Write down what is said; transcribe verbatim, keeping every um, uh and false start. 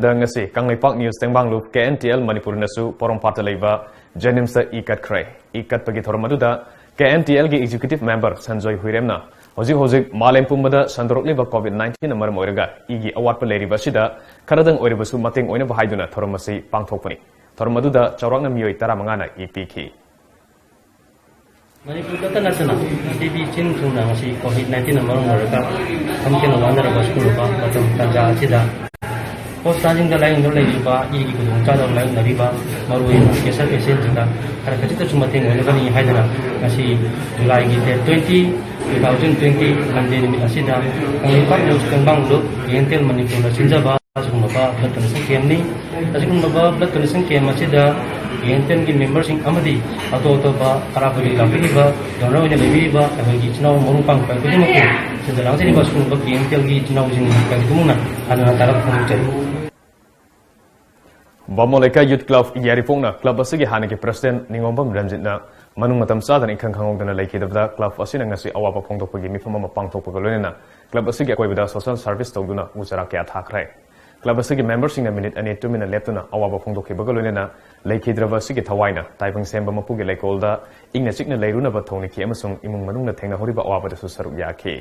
ꯗ ꯉꯁꯤ Kangleipak news Tengbanglup K N T L ꯃꯅꯤꯄꯨꯔꯅꯁꯨ ꯄꯣꯔꯣꯝꯄꯥꯠꯇ ꯂꯩꯕ ꯖꯦꯅꯤꯝꯁꯇ ꯏ ꯀꯠꯈ꯭ꯔꯦ꯫ ꯏ ꯀꯠꯄꯒꯤ ꯊꯧꯔꯝ ꯑꯗꯨꯗ ꯀꯦ ꯑꯦꯟ ꯇꯤ ꯑꯦꯜꯒꯤ ꯑꯦꯛꯖꯤꯀ꯭ꯌꯨꯇꯤꯚ ꯃꯦꯝꯕꯔ ꯁꯟꯖꯣꯏ ꯍꯨꯏꯔꯦꯝꯅ ꯍꯧꯖꯤꯛ ꯍꯧꯖꯤꯛ ꯃꯥꯂꯦꯝ ꯄꯨꯝꯕꯗ ꯁꯟꯗꯣꯔꯛꯂꯤꯕ ꯀꯣꯚꯤꯗ ꯅꯥꯏꯟꯇꯤꯟꯅ ꯃꯔꯝ ꯑꯣꯏꯔꯒ ꯏꯒꯤ ꯑꯋꯥꯠꯄ ꯂꯩꯔꯤꯕ ꯑꯁꯤꯗ ꯈꯔꯗꯪ ꯑꯣꯏꯔꯕꯁꯨ ꯃꯇꯦꯡ ꯑꯣꯏꯅꯕ ꯍꯥꯏꯗꯨꯅ ꯊꯧꯔꯝ ꯑꯁꯤ ꯄꯥꯡꯊꯣꯛꯄꯅꯤ꯫ ꯊꯧꯔꯝ ꯑꯗꯨꯗ ꯆꯥꯎꯔꯥꯛꯅ ꯃꯤꯑꯣꯏ ꯇꯔꯥꯃꯉꯥꯅ ꯏ ꯄꯤꯈꯤ꯫ ꯃꯅꯤꯄꯨꯔ ꯈꯛꯇ ꯅꯠꯇꯅ ꯄ꯭ꯔꯤꯊꯤꯕꯤ ꯏꯆꯤꯟ ꯊꯨꯡꯅ ꯉꯁꯤ ꯀꯣꯚꯤꯗ ꯅꯥꯏꯟꯇꯤꯟꯅ ꯃꯔꯝ ꯑꯣꯏꯔꯒ ꯈꯝ ꯊꯦꯡꯅ ꯋꯥꯅꯔꯕ ꯁꯤꯒꯨꯝꯂꯕ ꯃꯇꯝ ꯇꯥꯟꯖꯥ ꯑꯁꯤꯗ ꯍꯣꯁꯄꯤꯇꯥꯜꯁꯤꯡꯗ ꯂꯥꯌꯦꯡꯗꯨꯅ ꯂꯩꯔꯤꯕ ꯏꯒꯤ ꯈꯨꯗꯣꯡꯆꯥꯗꯕ ꯃꯥꯌꯣꯛꯅꯔꯤꯕ ꯃꯔꯨꯑꯣꯏꯅ ꯀꯦꯟꯁꯔ ꯄꯦꯁꯦꯟꯁꯤꯡꯗ ꯈꯔ ꯈꯖꯤꯛꯇꯁꯨ ꯃꯇꯦꯡ ꯑꯣꯏꯅꯕꯅꯤ ꯍꯥꯏꯗꯅ ꯉꯁꯤ ꯖꯨꯂꯥꯏꯒꯤ date twenty, two thousand twenty Monday ꯅꯨꯃꯤꯠ ꯑꯁꯤꯗ Kangleipak news Tengbanglup K N T L ꯃꯅꯤꯄꯨꯔꯅ ꯁꯤꯟꯖꯕ ꯑꯁꯤꯒꯨꯝꯂꯕ ꯕ꯭ꯂꯗ ꯗꯣꯅꯦꯁꯟ ꯀꯦꯝꯅꯤ꯫ ꯑꯁꯤꯒꯨꯝꯂꯕ ꯕ꯭ꯂꯗ ꯗꯣꯅꯦꯁꯟ ꯀꯦꯝ ꯑꯁꯤꯗ ꯀꯦ ꯑꯦꯟ ꯇꯤ ꯑꯦꯜꯒꯤ ꯃꯦꯝꯕꯔꯁꯤꯡ ꯑꯃꯗꯤ ꯑꯇꯣꯞ ꯑꯇꯣꯞꯄ ꯑꯔꯥꯞꯄꯗꯒꯤ ꯂꯥꯛꯄꯤꯔꯤꯕ ꯗꯣꯅꯔ ꯑꯣꯏꯅ ꯂꯩꯕꯤꯔꯤꯕ ꯑꯩꯈꯣꯏꯒꯤ ꯏꯆꯤꯟ ꯏꯅꯥꯎ ꯃꯔꯨꯞ ꯃꯄꯥꯡ ꯀꯌꯥ ꯈꯨꯗꯤꯡꯃꯛꯄꯨ ꯁꯤꯗ ꯂꯥꯡꯖꯔꯤꯕ ꯑꯁꯤꯒꯨꯝꯂꯕ ꯀꯦ ꯑꯦꯟ ꯇꯤ ꯑꯦꯜꯒꯤ ꯏꯆꯤꯟ ꯏꯅꯥꯎꯁꯤꯡ ꯀꯌꯥ ꯈꯨꯗꯤꯡꯃꯛꯅ ꯍꯟꯅ ꯍꯟꯅ ꯇꯥꯔꯛ ꯐꯣꯡꯗꯣꯛꯆꯔꯤ꯫ ꯕꯥꯃꯣꯟ ꯂꯩꯀꯥꯏ ꯌꯨꯠ ꯀ꯭ꯂꯕ ꯌꯥꯏꯔꯤꯄꯣꯛꯅ ꯀ꯭ꯂꯕ ꯑꯁꯤꯒꯤ ꯍꯥꯟꯅꯒꯤ ꯄ꯭ꯔꯁꯤꯗꯦꯟꯠ ꯅꯤꯉꯣꯝꯕꯝ ꯔꯟꯖꯤꯠꯅ ꯃꯅꯨꯡ ꯃꯇꯝ ꯆꯥꯗꯅ ꯏꯈꯪ ꯈꯪꯍꯧꯗꯅ ꯂꯩꯈꯤꯗꯕꯗ ꯀ꯭ꯂꯕ ꯑꯁꯤꯅ ꯉꯁꯤ ꯑꯋꯥꯕ ꯐꯣꯡꯗꯣꯛꯄꯒꯤ ꯃꯤꯐꯝ ꯑꯃ ꯄꯥꯡꯊꯣꯛꯄꯒ ꯂꯣꯏꯅꯅ ꯀ꯭ꯂꯕ ꯑꯁꯤꯒꯤ ꯑꯀꯣꯏꯕꯗ ꯁꯣꯁꯦꯜ ꯁꯔꯚꯤꯁ ꯇꯧꯗꯨꯅ ꯎ ꯆꯥꯔꯥ ꯀꯌꯥ ꯊꯥꯈ꯭ꯔꯦ꯫ ꯀ꯭ꯂꯕ ꯑꯁꯤꯒꯤ ꯃꯦꯝꯕꯔꯁꯤꯡꯅ ꯃꯤꯅꯤꯠ ꯑꯅꯤ ꯇꯨꯃꯤꯟꯅ ꯂꯦꯞꯇꯨꯅ ꯑꯋꯥꯕ ꯐꯣꯡꯗꯣꯛꯈꯤꯕꯒ ꯂꯣꯏꯅꯅ ꯂꯩꯈꯤꯗ꯭ꯔꯕ ꯑꯁꯤꯒꯤ ꯊꯋꯥꯏꯅ ꯇꯥꯏꯕꯪ ꯁꯦꯝꯕ ꯃꯄꯨꯒꯤ ꯂꯩꯀꯣꯜꯗ ꯏꯪꯅ ꯆꯤꯛꯅ ꯂꯩꯔꯨꯅꯕ ꯊꯧꯅꯤꯈꯤ ꯑꯃꯁꯨꯡ ꯏꯃꯨꯡ ꯃꯅꯨꯡꯅ ꯊꯦꯡꯅꯍꯧꯔꯤꯕ ꯑꯋꯥꯕꯗꯁꯨ ꯁꯔꯨꯛ ꯌꯥꯈꯤ꯫